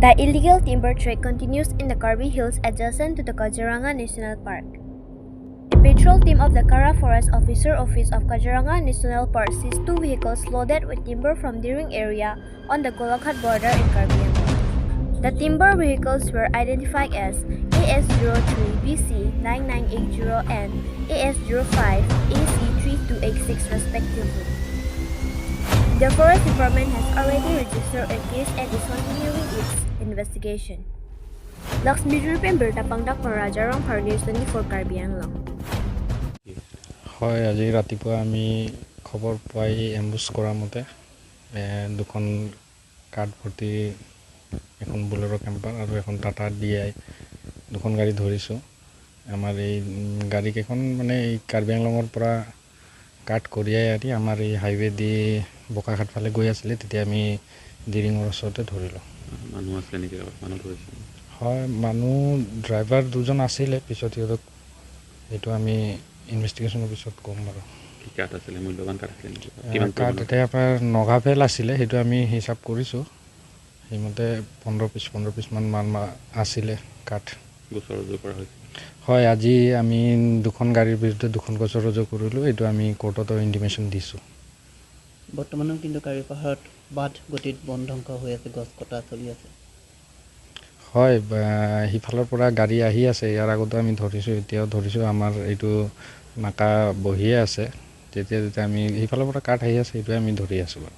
The illegal timber trade continues in the Karbi Hills adjacent to the Kaziranga National Park. A patrol team of the Kara Forest Officer Office of Kaziranga National Park seized two vehicles loaded with timber from Diring area on the Golaghat border in Karbi Anglong. The timber vehicles were identified as AS03 BC 9980 and AS05 AC 3286 respectively. The Forest Department has already registered a case and is continuing its investigation. Lakshmi Jurpem Berta Pangdak for Rajarang for News 24, Karbi Anglong. হয়, আজি ৰাতিপুৱা আমি খবৰ পাই ambush কৰা মতে দুখন কাঠ ভৰ্তি এখন বলেৰ' কেম্পাৰ আৰু এখন টাটা ডি আই দুখন গাড়ী ধৰিছোঁ। আমাৰ এই গাড়ীকেইখন মানে এই কাৰ্বি আংলঙৰ পৰা কাঠ কঢ়িয়াই আনি আমাৰ এই হাইৱে দি বোকাখাট ফালে গৈ আছিলে। তেতিয়া আমি দিৰিঙৰ ওচৰতে ধৰিলোঁ। মানুহ আছিলে নেকি লগত? মানুহ ধৰিছে? হয়, মানুহ ড্ৰাইভাৰ দুজন আছিলে। পিছত সিহঁতক সেইটো আমি ইনভেষ্টিগেশ্যনৰ পিছত ক'ম বাৰু। কি কাঠ আছিলে? মূল্যৱান কাঠ আছিলে নেকি? কিমান কাঠ পৰিমাণৰ? এতিয়া আপোনাৰ নগাভেল আছিলে। সেইটো আমি হিচাপ কৰিছোঁ, সেইমতে 15 পিচ 15 পিচমান মান আছিলে কাঠ। গোচৰ ৰুজু কৰা হৈছে? হয়, আজি আমি দুখন গাড়ীৰ বিৰুদ্ধে দুখন গোচৰ ৰুজু কৰিলোঁ। এইটো আমি কোৰ্টতো ইণ্টিমেশ্যন দিছোঁ। বৰ্তমানেও কিন্তু কাৰ্বি পাহাৰত অবাধ গতিত বন ধ্বংস হৈ আছে, গছ কটা চলি আছে। হয়, সিফালৰ পৰা গাড়ী আহি আছে। ইয়াৰ আগতো আমি ধৰিছোঁ, এতিয়াও ধৰিছোঁ। আমাৰ এইটো নাকা বহিয়ে আছে। যেতিয়া যেতিয়া আমি সিফালৰ পৰা কাঠ আহি আছে, সেইটোৱে আমি ধৰি আছোঁ বাৰু।